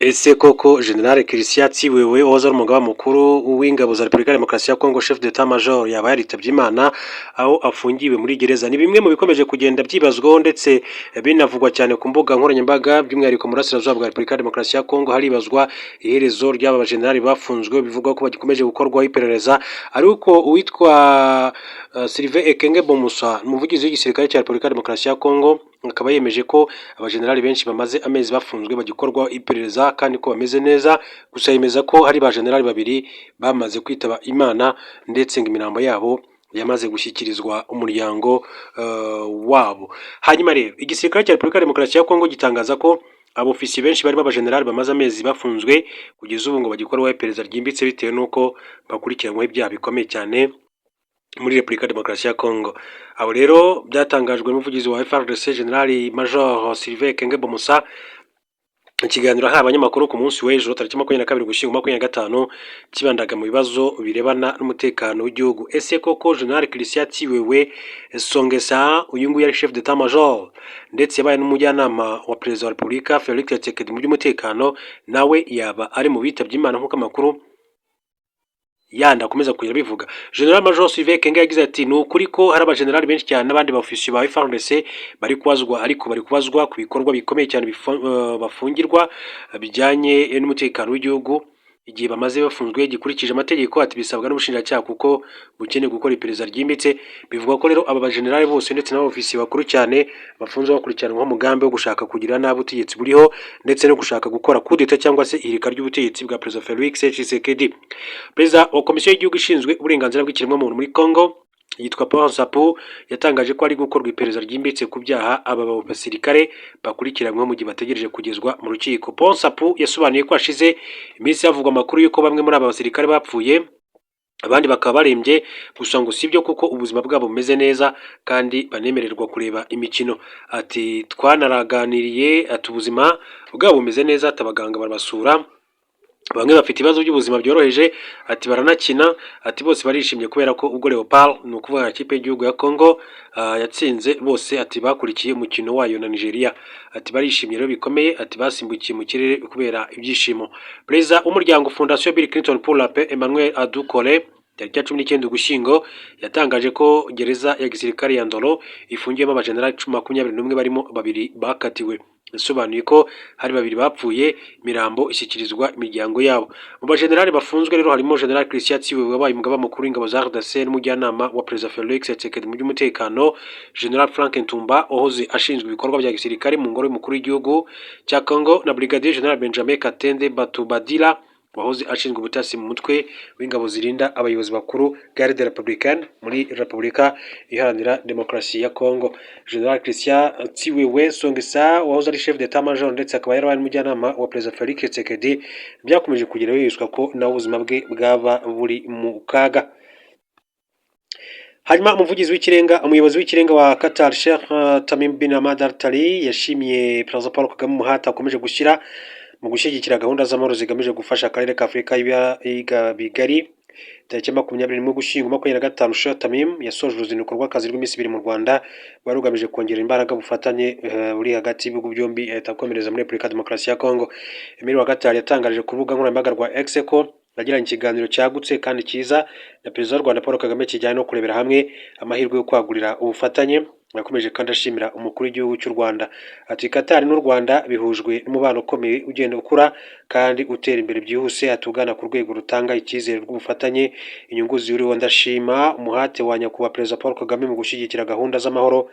Ese koko General Christian Tshiwewe wahoze ari umugaba mukuru w'ingabo za Repubulika ya Demokarasi ya Kongo, chef d'état major, yaba yaritabye Imana aho afungiwe muri gereza? Ni bimwe mu bikomeje kugenda byibazwaho ndetse binavugwa cyane ku mbuga nkoranyambaga, by'umwihariko mu burasirazuba bwa Repubulika ya Demokarasi ya Kongo haribazwa iherezo ry'aba bajenerali bafunzwe, bivugwa ko bagikomeje gukorwaho iperereza. Ariko uwitwa Sylvain Ekenge Bomusa, umuvugizi w'igisirikare cya Repubulika ya Demokarasi ya Kongo, akaba yemeje ko abajenerali benshi bamaze amezi bafunzwe bagikorwaho iperereza kandi ko bameze neza. Gusa yemeza ko hari ba generali babiri bamaze kwitaba Imana, ndetse ngo imirambo yabo yamaze gushyikirizwa umuryango wabo. Hanyuma rero igisirikare cya Repubulika ya Demokarasi ya Kongo gitangaza ko abofisiye benshi barimo abajenerali bamaze amezi bafunzwe, kugeza ubu ngo bagikorwaho iperereza ryimbitse bitewe n'uko bakurikiranyweho ibyaha bikomeye cyane muri Repubulika ya Demokarasi ya Kongo. Abo rero byatangajwe n'umuvugizi wa FARDC, General Major Sylvain Ekenge Bomusa, ikiganiro ahaye abanyamakuru ku munsi w'ejo tariki 22 Ugushyingo 25, kibandaga mu bibazo birebana n'umutekano w'igihugu. Ese koko General Christian Tshiwewe Songesa, uyu nguyu yari chef d'état major ndetse yabaye n'umujyanama wa Perezida wa Repubulika Felix Tshisekedi mu by'umutekano, nawe yaba ari mu bitabye Imana nk'uko amakuru yandi akomeza kugenda bivuga? General Major Sylvain Ekenge yagize ati: "Ni ukuri ko hari abajenerali benshi cyane n'abandi baofisiye ba FARDC bari kubazwa, ariko bari kubazwa ku bikorwa bikomeye cyane bafungirwa bijyanye n'umutekano w'igihugu. Igihe bamaze bafunzwe gikurikije amategeko." Ati: "Bisabwa n'ubushinjacyaha kuko bukeneye gukora iperereza ryimbitse." Bivugwa ko rero aba bajenerali bose ndetse n'abofisiye bakuru cyane bafunzwe bakurikiranwaho umugambi wo gushaka kugira nabi ubutegetsi buriho, ndetse no gushaka gukora kudeta cyangwa se ihirika ry'ubutegetsi bwa Perezida Felix Tshisekedi. Perezida wa Komisiyo y'igihugu ishinzwe uburenganzira bw'ikiremwamuntu muri Congo yitwa Paul Nsapu yatangaje ko hari gukorwa iperereza ryimbitse ku byaha aba basirikare bakurikiranyweho mu gihe bategereje kugezwa mu rukiko. Paul Nsapu yasobanuye ko hashize iminsi havugwa amakuru y'uko bamwe muri aba basirikare bapfuye, abandi bakaba barembye, gusa ngo si byo kuko ubuzima bwabo bumeze neza kandi banemererwa kureba imikino. Ati: "Twanaraganiriye." Ati: "Ubuzima bwabo bumeze neza." Ati: "Abaganga barabasura, bamwe bafite ibibazo by'ubuzima byoroheje." Ati: "Baranakina." Ati: "Bose barishimye kubera ko ubwo Leopard, ni ukuvuga ikipe y'igihugu ya Congo, yatsinze bose." Ati: "Bakurikiye umukino wayo na Nigeria." Ati: "Barishimye rero bikomeye." Ati: "Basimbukiye mu kirere kubera ibyishimo." Perezida w'umuryango Fondation Bill Clinton pour la Paix, Emmanuel Adukole, tariki ya 19 Ugushyingo yatangaje ko gereza ya gisirikare ya Ndolo ifungiyemo abajenerali 21 barimo babiri bakatiwe. Yasobanuye ko hari babiri bapfuye, imirambo ishyikirizwa imiryango yabo. Mu bajenerali bafunzwe rero harimo General Christian Tshiwewe wabaye umugaba mukuru w'ingabo za RDC n'umujyanama wa Perezida Felix Tshisekedi mu by'umutekano, General Frank Ntumba wahoze ashinzwe ibikorwa bya gisirikare mu ngoro y'umukuru w'igihugu cya Congo, na Brigadier General Benjamin Katende Batubadila wahoze ashinzwe ubutasi mu mutwe w'ingabo zirinda abayobozi bakuru, Garde Républicaine, muri Repubulika Iharanira Demokarasi ya Congo. General Christian Tshiwewe Songesa wahoze ari chef d'état major ndetse akaba yarabaye n'umujyanama wa Perezida Felix Tshisekedi, byakomeje kugenda bibiswa ko nawe ubuzima bwe bwaba buri mu kaga. Hanyuma umuvugizi w'ikirenga, umuyobozi w'ikirenga wa Qatar, Sheikh Tamim bin Hamad Al Thani, yashimiye Perezida Paul Kagame umuhate akomeje gushyira mu gushyigikira gahunda z'amahoro zigamije gufasha akarere ka Afurika y'ibiyaga bigari. Tariki 21 Ugushyingo 25, Sheikh Tamim yasoje uruzinduko rw'akazi rw'iminsi 2 mu Rwanda rwari rugamije kongera imbaraga ubufatanye buri hagati y'ibihugu byombi, ahita akomereza muri Repubulika ya Demokarasi ya Kongo. Emir wa Qatar yatangarije ku rubuga nkoranyambaga rwa X ko yagiranye ikiganiro cyagutse kandi cyiza na Perezida w'u Rwanda Paul Kagame kijyanye no kurebera hamwe amahirwe yo kwagurira ubufatanye. Yakomeje kandi ashimira umukuru w'igihugu cy'u Rwanda. Ati: "Qatar n'u Rwanda bihujwe n'umubano ukomeye ugenda ukura kandi utera imbere byihuse." Ati: "Ugana ku rwego rutanga icyizere rw'ubufatanye inyungu zihuriweho. Ndashima umuhate wa Nyakubahwa Perezida Paul Kagame mu gushyigikira gahunda z'amahoro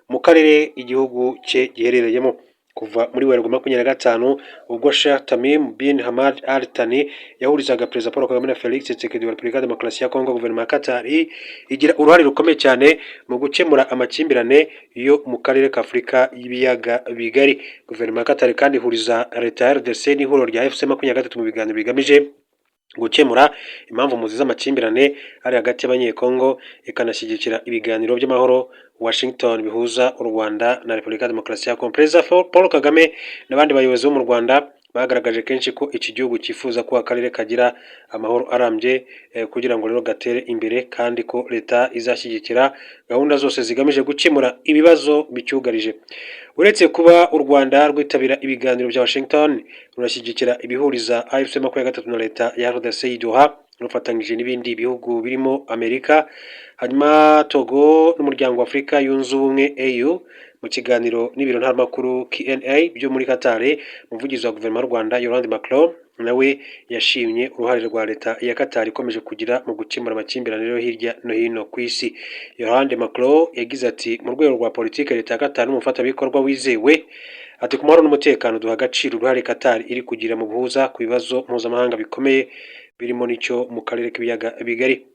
mu karere igihugu cye giherereyemo." Kuva muri Werurwe 25 ubwo Sheikh Tamim bin Hamad Al Thani yahurizaga Perezida Paul Kagame na Felix Tshisekedi wa Repubulika ya Demokarasi ya Kongo, guverinoma ya Qatar igira uruhare rukomeye cyane mu gukemura amakimbirane yo mu karere ka Afurika y'ibiyaga bigari. Guverinoma ya Qatar kandi ihuriza leta ya RDC n'ihuriro rya AFC 23 mu biganiro bigamije gukemura impamvu muzi z'amakimbirane ari hagati y'Abanyekongo, ikanashyigikira ibiganiro by'amahoro Washington bihuza u Rwanda na Repubulika ya Demokarasi ya Kongo. Perezida Paul Kagame n'abandi bayobozi bo mu Rwanda Bagaragaje kenshi ko iki gihugu cyifuza ko akarere kagira amahoro arambye kugira ngo rero gatere imbere, kandi ko leta izashyigikira gahunda zose zigamije gukemura ibibazo bicyugarije. Uretse kuba u Rwanda rwitabira ibiganiro bya Washington, rurashyigikira ibihuriza AFC 23 na leta ya RDC i Doha, rufatanyije n'ibindi bihugu birimo Amerika, hanyuma Togo n'Umuryango wa Afurika Yunze Ubumwe, AU. Mu kiganiro n'ibiro ntaramakuru KNA byo muri Qatar, umuvugizi wa guverinoma y'u Rwanda, Yolande Makolo, nawe yashimye uruhare rwa leta ya Qatar ikomeje kugira mu gukemura amakimbirane yo hirya no hino ku isi. Yolande Makolo yagize ati: "Mu rwego rwa politiki, leta ya Qatar ni umufatanyabikorwa wizewe." Ati: "Ku mahoro n'umutekano, duha agaciro uruhare Qatar iri kugira mu buhuza ku bibazo mpuzamahanga bikomeye, birimo n'icyo mu karere k'Ibiyaga Bigari."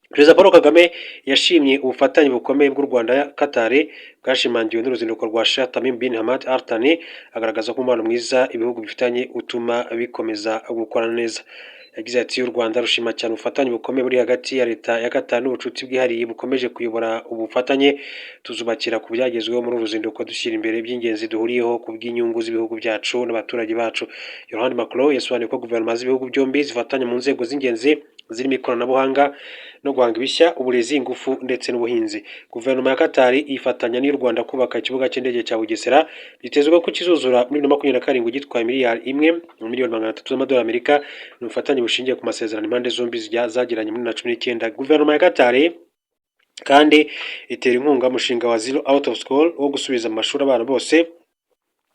Perezida Paul Kagame yashimye ubufatanye bukomeye bw'u Rwanda Qatar, bwashimangiwe n'uruzinduko rwa Sheikh Tamim bin Hamad Al Thani, agaragaza ko umubano mwiza ibihugu bifitanye utuma bikomeza gukorana neza. Yagize ati: "U Rwanda rushima cyane ubufatanye bukomeye buri hagati ya leta ya Qatar n'ubucuti bwihariye bukomeje kuyobora ubufatanye. Tuzubakira ku byagezweho muri uru ruzinduko, dushyira imbere iby'ingenzi duhuriyeho ku bw'inyungu z'ibihugu byacu n'abaturage bacu." Yolande Makolo yasobanuye ko guverinoma z'ibihugu byombi zifatanya mu nzego z'ingenzi zirimo ikoranabuhanga no guhanga ibishya, uburezi, ingufu ndetse n'ubuhinzi. Guverinoma ya Qatar ifatanya n'iy'u Rwanda kubaka ikibuga cy'indege cya Bugesera, byitezwe ko kizuzura muri 2027, gitwaye miliyari 1 na miliyoni 300 z'amadolari Amerika. Ni ubufatanye bushingiye ku masezerano impande zombi zagiranye muri 2019. Guverinoma ya Qatar kandi itera inkunga umushinga wa Zero Out of School wo gusubiza mu mashuri abana bose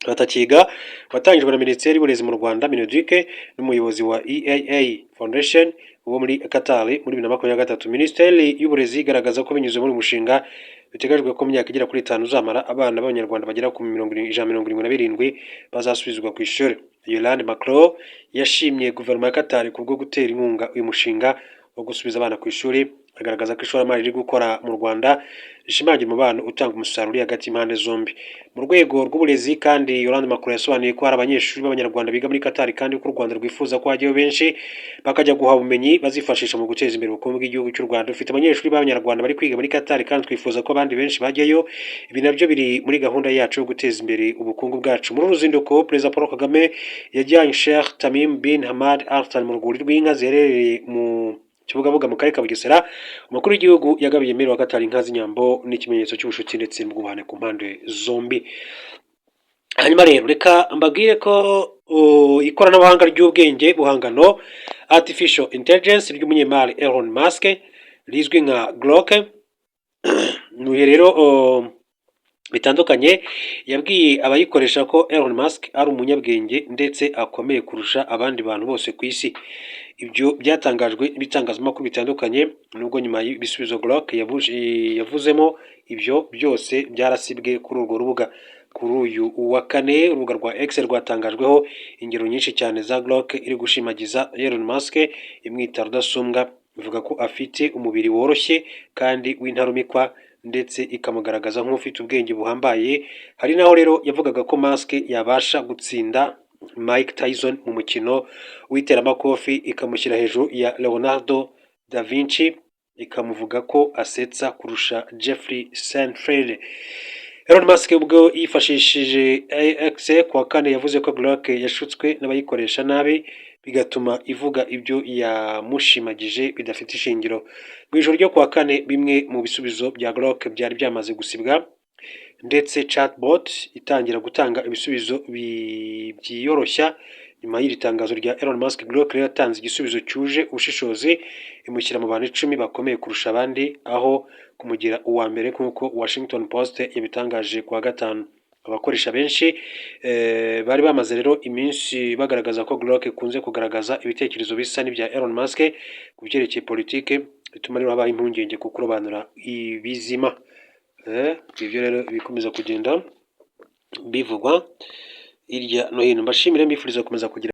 batakiga, watangijwe na Minisiteri y'Uburezi mu Rwanda, MINEDUC, n'umuyobozi wa EAA Foundation wo muri Qatar muri 2023. Minisiteri y'Uburezi igaragaza ko binyuze muri uyu mushinga, biteganyijwe ko mu myaka igera kuri 5 uzamara, abana b'Abanyarwanda bagera ku 177 bazasubizwa ku ishuri. Yolande Makolo yashimye guverinoma ya Qatar kubwo gutera inkunga uyu mushinga wo gusubiza abana ku ishuri, agaragaza ko ishoramari riri gukora mu Rwanda rishimangira umubano utanga umusaruro uri hagati y'impande zombi. Mu rwego rw'uburezi kandi, Yolande Makolo yasobanuye ko hari abanyeshuri b'Abanyarwanda biga muri Qatar, kandi ko u Rwanda rwifuza ko hajyayo benshi bakajya guhaha ubumenyi bazifashisha mu guteza imbere ubukungu bw'igihugu cy'u Rwanda. "Dufite abanyeshuri b'Abanyarwanda bari kwiga muri Qatar, kandi twifuza ko abandi benshi bajyayo. Ibi nabyo biri muri gahunda yacu yo guteza imbere ubukungu bwacu." Muri uru ruzinduko, Perezida Paul Kagame yajyanye Sheikh Tamim bin Hamad Al Thani mu rwuri rw'inka ziherereye mu Kibugabuga mu karere ka Bugesera. Umukuru w'igihugu yagabiye Emir wa Qatar inka z'inyambo n'ikimenyetso cy'ubucuti ndetse n'ubwubahane ku mpande zombi. Hanyuma rero reka mbabwire ko ikoranabuhanga ry'ubwenge buhangano, artificial intelligence, ry'umunyemari Elon Musk rizwi nka Grok, mu bihe rero bitandukanye yabwiye abayikoresha ko Elon Musk ari umunyabwenge ndetse akomeye kurusha abandi bantu bose ku isi. Ibyo byatangajwe n'ibitangazamakuru bitandukanye, nubwo nyuma y'ibisubizo Grok yavuzemo, ibyo byose byarasibwe kuri urwo rubuga. Kuri uyu wa kane, urubuga rwa X rwatangajweho ingero nyinshi cyane za Grok iri gushimagiza Elon Musk, imwita rudasumbwa, ivuga ko afite umubiri woroshye kandi w'intarumikwa, ndetse ikamugaragaza nk'ufite ubwenge buhambaye. Hari naho rero yavugaga ko Musk yabasha gutsinda Mike Tyson mu mukino w'iteramakofi, ikamushyira hejuru ya Leonardo da Vinci, ikamuvuga ko asetsa kurusha Jeffrey Seinfeld. Elon Musk ubwo yifashishije X ku wa kane yavuze ko Grok yashutswe n'abayikoresha nabi, bigatuma ivuga ibyo yamushimagije bidafite ishingiro. Mu ijoro ryo ku wa kane, bimwe mu bisubizo bya Grok byari byamaze gusibwa, ndetse chatbot itangira gutanga ibisubizo byiyoroshya. Nyuma y'iri tangazo rya Elon Musk, Grok rero yatanze igisubizo cyuje ubushishozi, imushyira mu bantu 10 bakomeye kurusha abandi, aho kumugira uwa mbere nk'uko Washington Post yabitangaje ku wa gatanu. Abakoresha benshi bari bamaze rero iminsi bagaragaza ko Grok ikunze kugaragaza ibitekerezo bisa n'ibya Elon Musk ku byerekeye politike, bituma rero habaho impungenge ku kurobanura ibizima. Ibyo rero bikomeza kugenda bivugwa hirya no hino. Mbashimire, mbifuriza gukomeza kugira